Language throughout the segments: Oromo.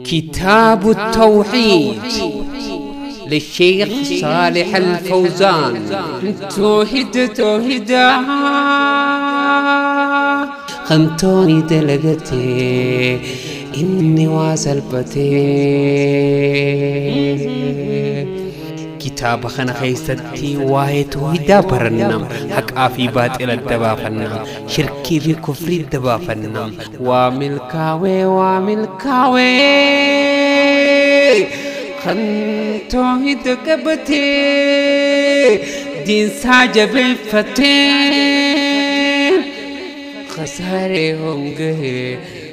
كتاب التوحيد للشيخ صالح الفوزان. توحيد توحيدا خنتوني دلقتي إني واسلبتي. كتاب خنا خيستي واهي توحيدا برنم حق في باطل الدبافنا شركي في كفر الدبافنا وملكاوي وملكاوي خن توحيد قبتي دين ساجب فتي خساري هونغه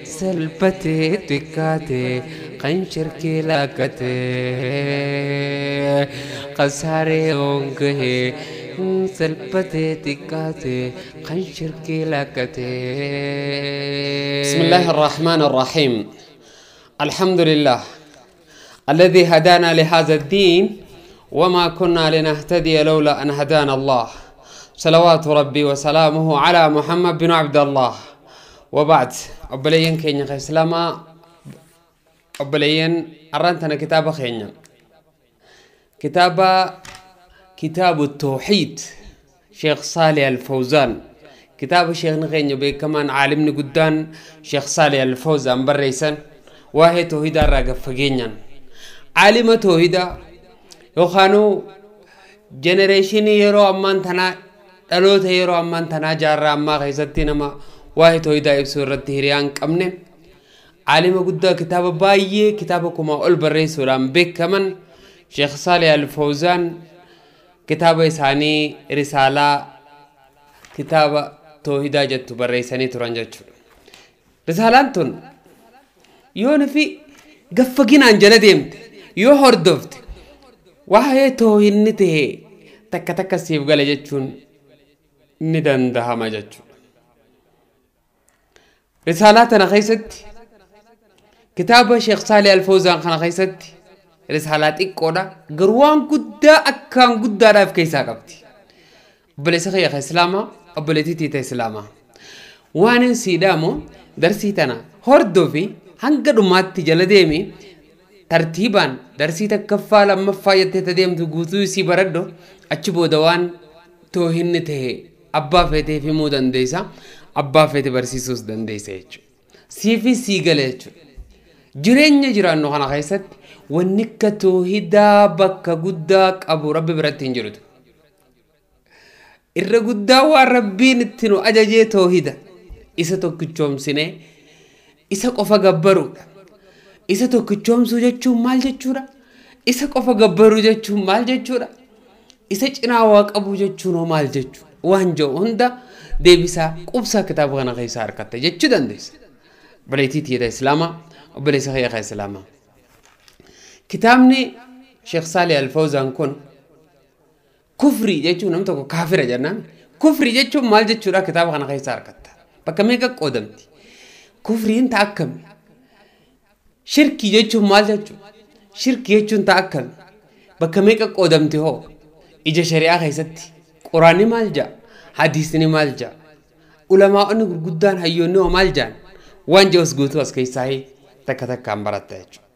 سلبتي تكاتي قنشر كي لاكتي خساري هونغه سلبتي تكاتي قنشر كي لاكتي. بسم الله الرحمن الرحيم. الحمد لله الذي هدانا لهذا الدين وما كنا لنهتدي لولا أن هدانا الله. صلوات ربي وسلامه على محمد بن عبد الله. وبعد، أبليين كينيا إسلاما، أبليين أرنتنا كتاب خينيا، كتاب التوحيد شيخ صالح الفوزان. كتاب شيخ خينيا بكمان عالمني قدان شيخ صالح الفوزان بريسن وهي توحيد الرقف فجينيا عالم توحيد يخانو جنريشن يرو أمان تنا dhaloota yeroo ammaan tanaa jaarraa ammaa keessatti nama waa'ee tooyidaa ibsuu irratti hiriyaan qabne caalima guddaa kitaaba baay'ee kitaaba kumaa ol barreessuudhaan beekaman Sheekh Saalih Al-Fawzaan kitaaba isaanii risaalaa kitaaba toohidaa jettu barreessanii turan jechuudha. Risaalaan tun yoo nufi gaffaginaan jala deemte yoo hordofte waa'ee toohinni ta'e takka takka siif gala jechuun ni dandahama jechuudha. Risaalaa tana keessatti kitaaba Sheekh Saalih Al-Fawzaan kana keessatti risaalaa xiqqoodha garuu waan guddaa akkaan guddaadhaaf keessaa qabdi. Obboleessa kiyya Islaamaa, obboleettii tiita Islaamaa. Waan hin siidhaamu darsii tana hordofi hanga dhumaatti jala deemi tartiibaan darsii takkaffaa lammaffaa jettee deemtu guutuu isii baradhu achi booda waan toohinni ta'e abbaa feeteef himuu dandeessa, abbaa feete barsiisuus dandeessa jechuudha. Siifi sii gala jechuudha. Jireenya jiraannu kana keessatti wanni akka toohidaa bakka guddaa qabu rabbi biratti hin jirutu. Irra guddaa waan rabbiin itti nu ajajee toohida. Isa tokkichoomsinee isa qofa gabbaruudha. Isa tokkichoomsuu jechuun maal jechuudha? Isa qofa gabbaruu jechuun maal jechuudha? Isa cinaa waa qabu jechuun hoo maal jechuudha? Waan jiru hunda deebisaa qubsaa kitaaba kana keessaa argatta jechuu dandeessa. Obboleettii tiita Islaamaa, obboleessa kiyya Islaamaa. Kitaabni Sheekh Saalih Al-Fawzaan kun kufrii jechuun nam tokko kaafira jennaan. Kufrii jechuun maal jechuudha kitaaba kana keessaa argatta. Bakka meeqa qoodamti? Kufriin ta'a akkami? Shirkii jechuun maal jechuudha? Shirkii jechuun ta'a akkami? Bakka meeqa qoodamti hoo? Ija shari'aa keessatti Quraanni maal ja'a? Hadiisni maal ja'a? Ulamaa'onni gurguddaan hayyoonni hoo maal ja'an? Waan jedhus guutuu as keessaa takka takkaan baratta jechuudha.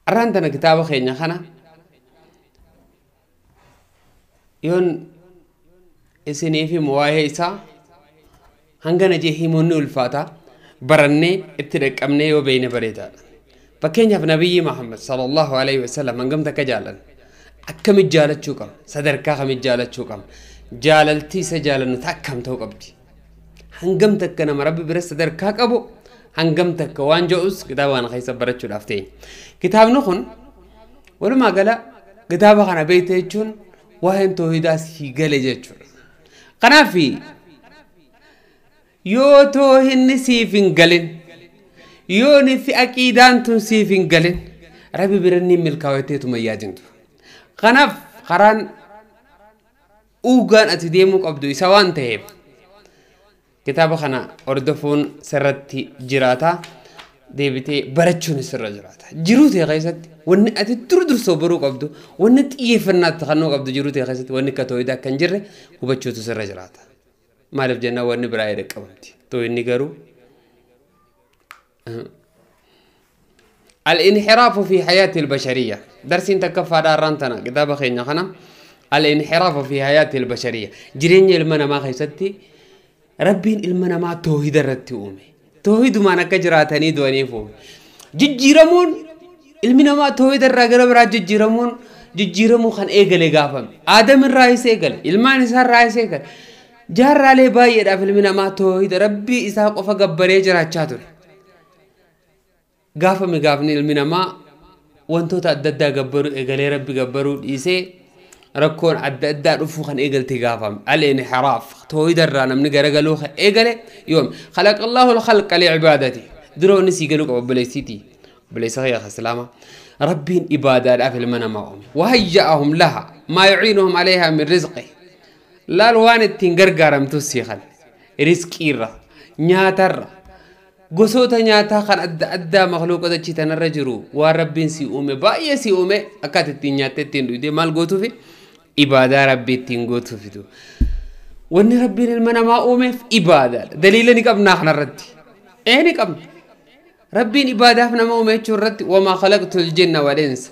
Arraan tana kitaaba keenya kana yoon isiniif himu waa'ee isaa hangana jee himuun ni ulfaata barannee itti dhaqqabnee yoo beeyne bareedaadha. Fakkeenyaaf Nabiyyi Muhammad sallallahu alaihi wasallam hangam takka jaallan akkamit jaalachuu qabna? Sadarkaa kamit jaalachuu qabna? Jaalaltii isa jaalannu akkam ta'uu qabdi? Hangam takka nama rabbi bira sadarkaa qabu hangam takka waan jedhus kitaaba kana keessa barachuudhaaf ta'e. Kitaabni kun walumaa gala kitaaba kana beekte jechuun waa'een toohidaa sii gale jechuudha. Kanaaf yoo toohinni siif hin galin, yoo nifi aqiidaan tun siif hin galin, rabbi bira ni milkaa'atteetuma yaadintu. Kanaaf karaan dhugaan ati deemuu qabdu isa waan ta'eef kitaaba kana hordofuun sirratti jiraata. Deebitee barachuun sirra jiraata. Jiruu ta'e keessatti wanni ati dur dursoo baruu qabdu, wanni xiyyeeffannaatti kennuu qabdu jiruu ta'e keessatti wanni akka tooyidaa akka hin jirre hubachuutu sirra jiraata. Maaliif jennaan wanni biraa jedhe qabamti. Tooyinni garuu الانحراف في حياة البشرية درسين تكفى دارانتنا كتاب خينا خنا الانحراف في حياة البشرية جرين المنا ما خيستي ربين المنا ما توحيد الرتي توحيد ما نكجراتني دواني فوم ججيرمون المنا ما توحيد الرجل برا ججيرمون ججيرمو خان إيجل جافم آدم الرئيس إيجل المان إسحاق الرئيس إيجل جار عليه بايد أفل منا ما توحيد ربي إسحاق وفق بريجر هتشاتر جافم جافني المنا ما وانتو تعدد جبرو إيجل ربي جبرو إيسي ركون عدد رفو خان إيجل تجافم الانحراف توحيد الرانا من جرجلو خان إيجل يوم خلق الله الخلق لعبادته درو نسي قالوك بليسيتي بليس يا سلامة ربين إبادة أفل من معهم وهيأهم لها ما يعينهم عليها من رزقه لا الوان التنقرقرم تسيخل رزقيرة نياتر قصوتا نياتا خان أدى مخلوق أدى الرجرو وربين سيؤمي باقي سيؤمي أكاد التنيات التنرو دي مال قوتو في إبادة ربي التنقوتو في دو وإن ربين المنا ما أومي في إبادة دليل نقبنا احنا الردي إيه نقبنا ربين إبادة فينا ما أميتش الرد وما خلقت الجن والإنس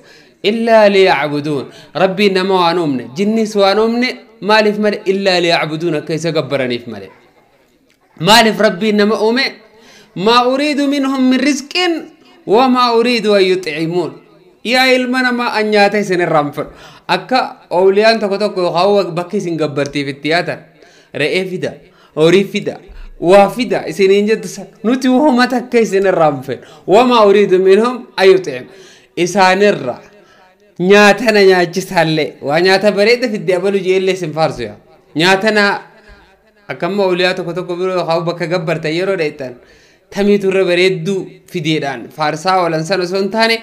إلا ليعبدون ربي نما وانومنا جني سوانومنا مالف مال إلا ليعبدون كيس قبرني في مال مالف ربي نما أمي ما أريد منهم من رزق وما أريد أن يطعمون يا علمنا ما أنياتي سن الرمفر أكا أوليان تكتك وخاوك بكي سن قبرتي في التياتر رأي فدا أوري فدا وافدة سنين جد نتي وهم تكيسن الرمفن وما أريد منهم أن يطعم إسان الرع نياتنا نياجس هالي ونياتا بريدة في الديابلو جي اللي سنفارسويا نياتنا أكما أولياتك وتكبروا خاو بك جبر تيرو ريتان تميتو ربريدو في ديران فارسا ولنسان وسنتاني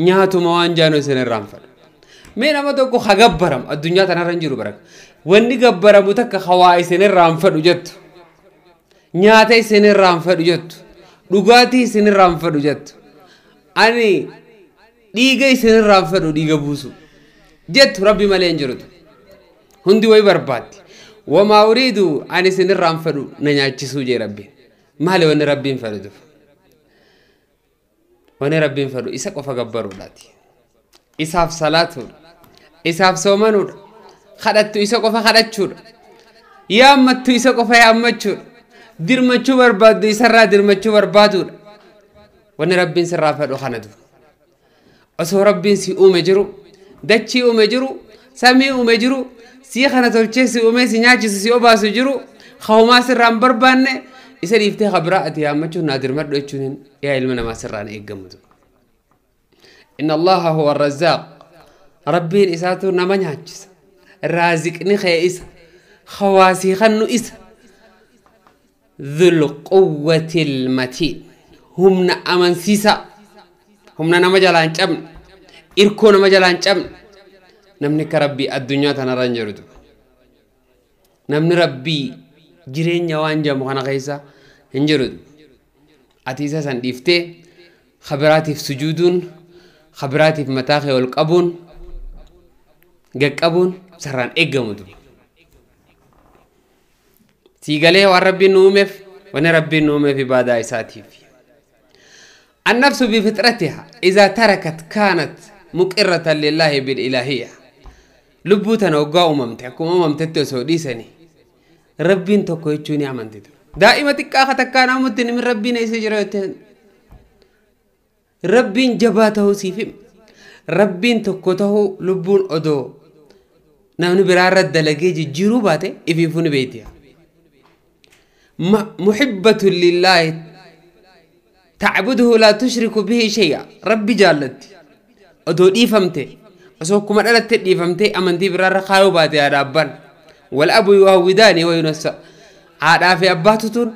نياتو موان جانو سن الرمفن مين أما توكو خجبرم الدنيا تنرنجرو برك واني جبرم تك خواي سن الرمفن وجت nyaata isinirraa hin fedhu jettu dhugaatii isinirraa hin fedhu jettu ani dhiiga isinirraa hin fedhu dhiiga buusu jettu rabbi malee hin jirutu hundi wayi barbaaddi wamaa uriidu ani isinirraa hin fedhu na nyaachisuu jee rabbiin maali wanni rabbiin fedhutuuf wanni rabbiin fedhu isa qofa gabbaruudhaati isaaf salaatuudha isaaf soomanuudha kadhattu isa qofa kadhachuudha yaammattu isa qofa yaammachuudha dirmachuu barbaaddu isarraa dirmachuu barbaaduudha wanni rabbiin sirraa fedhu kanatu osoo rabbiin si uume jiru dachii uume jiru samii uume jiru sii kana tolchee si uume si nyaachisu si obaasu jiru hawmaa sirraa hin barbaanne isa dhiiftee kabiraa ati yaammachuun naa dirmadhu jechuun yaa ilma namaa sirraan eeggamutu inna allaha huwa arrazzaaq rabbiin isaatu nama nyaachisa raaziqni kee isa hawaasii kannu isa ذو القوة المتين همنا أمنسيسا همنا نمجلان شمن إركو نمجلان شمن نمني كربي الدنيا تنرنجردو نمني ربي جرين يوان جامو خيسا هنجردو أتيسا سنديفتي خبراتي في سجودون خبراتي في متاخي والقبون قبون سران إقامدو سيقاليه والربي نومف وانا ربي نومف عبادة إساتي النفس بفطرتها إذا تركت كانت مقرة لله بالإلهية لبوتنا وقا أممتي أكو أممتي سوديسني ربي انتو يتشوني أمنتي دائما تكاخة تكانا أمتني من ربي نيسي جريوتين ربي جباته سيفم ربي انتو لبون أدو نحن برارة دلقي جيرو باتي إفيفوني بيتيا محبة لله تعبده لا تشرك به شيئا ربي جالتي أدو ديفمتي أسوكم أدلت ديفمتي أمنتي برارة خايو باتي يا ربان والأب يهوداني وينسى عاد في أباتتون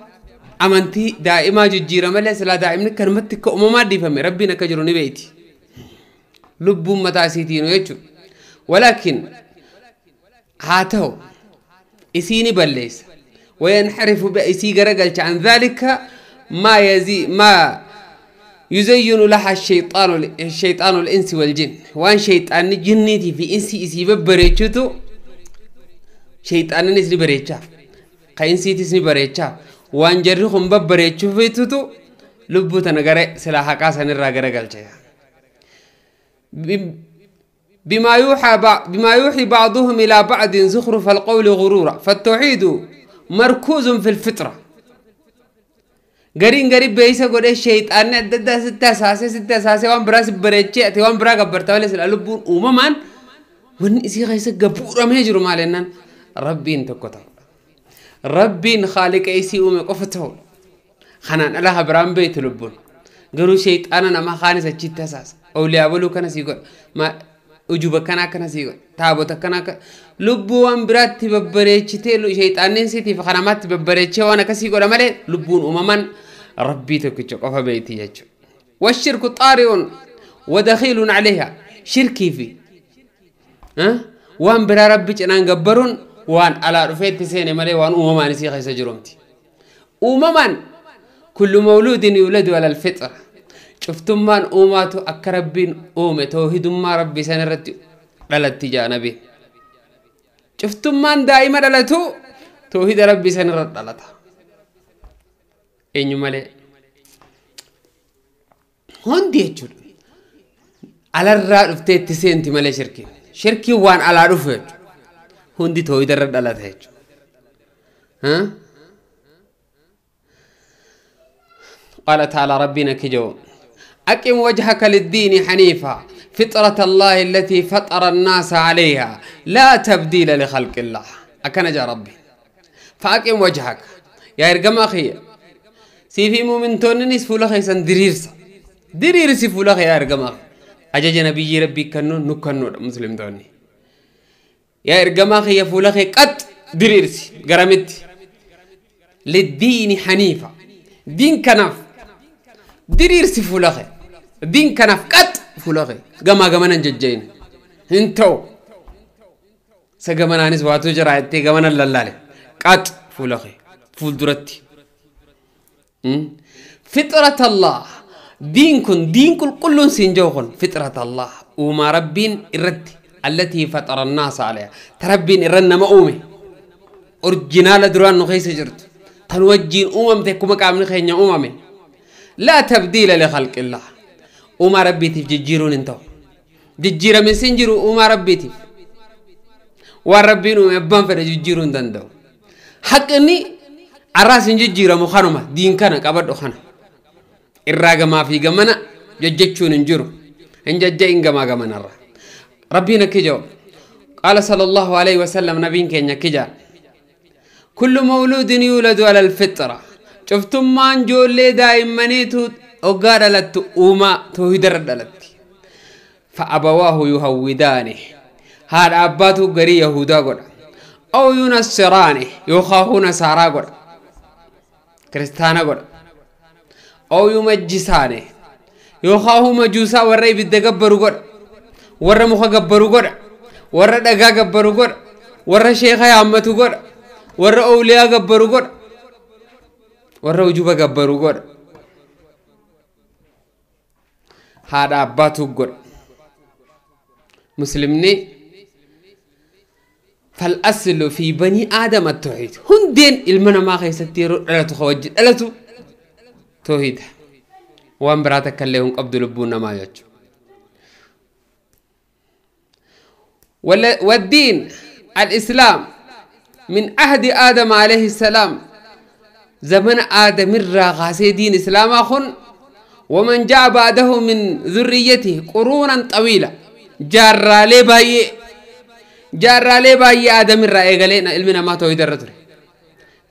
أمنتي دائما ججيرة ملي سلا دائما كرمتك أمما ديفمي ربي نكجروني بيتي لب متاسيتين ويجو ولكن هاتو إسيني بليس وينحرف بأسي قرقلت عن ذلك ما يزي ما يزين لها الشيطان الإنس والجن وان شيطان جنيتي في إنسي إسي ببريتشتو شيطان نسي بريتشا قينسي تسني بريتشا وان جرخم ببريتشو فيتو لبوتا نغري سلاحة قاسا نرى قرقلت. بما يوحي بعضهم إلى بعض زخرف القول غرورا. فالتوحيد مركوز في الفطرة. قرين قريب بيسا قول الشيطان أدى 6 أساسي 6 أساسي وان براس بريتشي وان برا قبرتا ولا سلالبون وممان ون إسي غيسا قبورة ما يجروا مالنا ربين تكوتا ربين خالق إيسي أمي قفته خنان الله برام بيت لبون قالوا شيطان أنا ما خانس أجيت أساس أولياء بلو كان سيقول ما ujuba kana kana sigo taabota kana lubbuu waan biraatti babbareechitee shayxaanni siitiif kanamaatti babbareechee waan akkasii godha malee lubbuun uumaman rabbii tokkicha qofa beeyti jechuudha. Washirku xaari'uun wadakhiiluun caleeha shirkii fi waan biraa rabbi cinaan gabbaruun waan alaa dhufeetti seene malee waan uumamaan isii keessa jirumti. Uumamaan kullu mawluudin yuuladu ala alfitra. Cuftummaan uumaatu akka rabbiin uume toohidummaa rabbii san irratti dhalatti jaa nabi. Cuftummaan daa'ima dhalatu toohida rabbii san irra dhalata. Eenyu malee hundi jechuudha. Alarraa dhuftee itti seenti malee shirkiin. Shirkiin waan alaa dhufu jechuudha. Hundi toohida irra dhalata jechuudha. قال تعالى ربنا كجو أقم وجهك للدين حنيفا فطرة الله التي فطر الناس عليها لا تبديل لخلق الله. أكن جاء ربي فأقم وجهك يا إرقم أخي سيفي مؤمن تونني سفولا خيسان دريرسا درير سفولا خي يا إرقم أخي أجج نبي ربي كنو نكنو مسلم توني يا إرقم أخي يا فولا خي قد دريرسي قرمت للدين حنيفا دين كنف درير سفولا خي دين كنف قط فولاغي غما غما نججين انتو سغمنا نس واتو جرايتي غما للاله قط فولاغي فول درتي فطرة الله دين كن دين كل كل سنجوخن فطرة الله وما ربين الرد التي فطر الناس عليها تربين الرن ما أومي أورجينال دران نخيس جرت تنوجين أمم تكما كامل خينيا أممي لا تبديل لخلق الله وما ربي تجيرون انتو جيرا من سنجرو وما ربي تف وربي نو يبان فر جيرون دندو حقني عراس جيرا مخانما دين كان قبد خنا الراغ ما في غمنا ججچون انجرو انججين غما غمنا ربنا كجو قال صلى الله عليه وسلم نبين كenya كجا كل مولود يولد على الفطرة. شفتم مان جولي دائمانيتو وقالت أوما توهدر دلت فأبواه يهودانه هذا أباتو قري يهودا قد أو ينصرانه يخافون نصارى قد كريستانا قد أو يمجسانه يخافو مجوسا ورأي بالدقبرو قد ورى مخا قبرو قد ورى دقا قبرو قد ورى شيخا يعمتو قد ورى أولياء قبرو قد warra ujuba gabbaru godha haadha abbaatu godha muslimni fal aslu fi bani aadam at-tauhid hundeen ilma namaa keessatti yeroo dhalatu wajji dhalatu tauhid waan biraa takka illee hin qabdu lubbuun namaa jechuudha. والدين الإسلام من عهد آدم عليه السلام زمن آدم الراغاسي دين إسلام أخن ومن جاء بعده من ذريته قرونا طويلة جارالي باي آدم الرأي قالينا علمنا ما تويد الرتر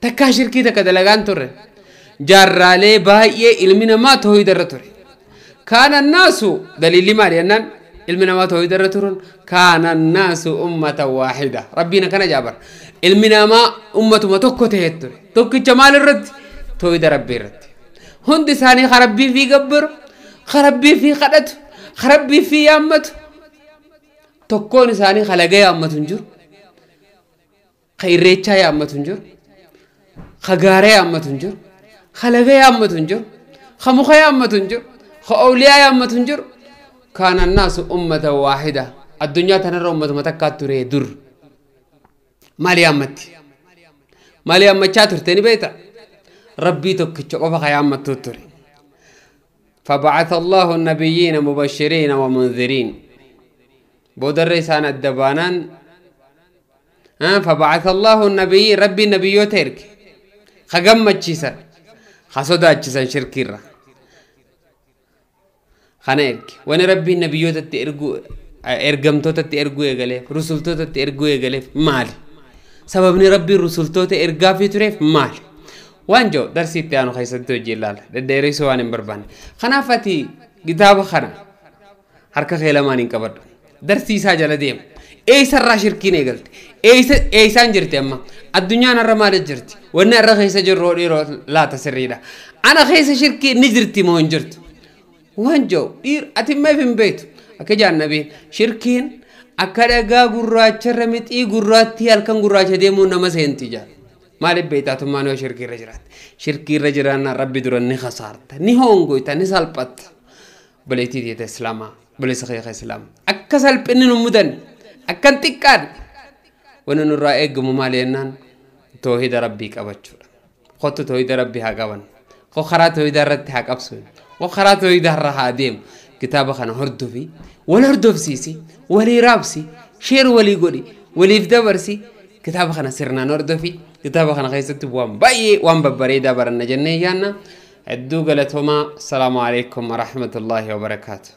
تكاشر كي تكدلغان تر جارالي باي علمنا ما تويد الرتر كان الناس دليل ما لأنن علمنا ما تويد الرتر كان الناس أمة واحدة ربنا كان جابر علمنا ما أمة ما توكو تهتر توكو جمال الرد تويد ربي الرد هند ثاني خربي في قبر خربي في خدت خربي في يامت tokkoon isaanii kalagee yaammatu hin jiru, ka irreechaa yaammatu hin jiru, ka gaaree yaammatu hin jiru, ka lagee yaammatu hin jiru, ka muka yaammatu hin jiru, ka awliyaa yaammatu hin jiru. Kaana annaasu ummatan waahida. Addunyaa tanarra ummatuma takkaatu ture dur. Maali yaammatti? Maali yaammachaa turte ni beektaa? Rabbii tokkicha qofa ka yaammattu ture. فبعث الله النبيين مبشرين ومنذرين. Boodarra isaan adda baanaan فبعث الله النبي ربي نبيوتا erge ka gammachiisan ka sodaachisan shirkiirra kana erge. Wani rabbiin nabiyyootatti erguu ergamtootatti erguu eegaleef rusultootatti erguu eegaleef maali? Sababni rabbiin rusultoota ergaafii tureef maali? Waan jiru darsii itti aanu keessatti hojii ilaala. Deddeerisuu waan hin barbaanne. Kanaaf ati kitaaba kana harka kee lamaan hin qabadhu. Darsii isaa jala deema. Eessarraa shirkiin eegalte? Eessaan jirti amma? Addunyaan har'a maal jirti? Wanni har'a keessa jirru dhiiroo laata sirriidha. Ana keessa shirkiin ni jirti moo hin jirtu? Waan jiru dhiir ati maaf hin beektu? Akka jaannabiin shirkiin akka dhagaa gurraacharra mixii gurraattii halkan gurraacha deemuun nama seenti jaal. Maaliif beektatummaan yoo shirkiirra jiraatte? Shirkiirra jiraannaan rabbi dura ni khasaarta, ni hongoyta, ni salphatta. Obboleettii teeta Islaamaa, obboleessa keessa Islaamaa. Akka salphinni nu mudanne, akka hin xiqqaanne. Wanni nurraa eegamu maali jennaan toohida rabbii qabachuudha. Kottu toohida rabbii haa qabannu. Ko karaa toohidaa irratti haa qabsinu. Ko karaa toohidaa irra haa deemu. Kitaaba kana hordofi, wal hordofsiisi, walii raabsi, sheer walii godhi, waliif dabarsi. Kitaaba kana sirnaan hordofi. Kitaaba kana keessatti waan baay'ee waan babbareedaa baranna jennee yaanna. Hedduu galatoomaa. Assalaamu alaikum warahmatullaahi wabarakaatu.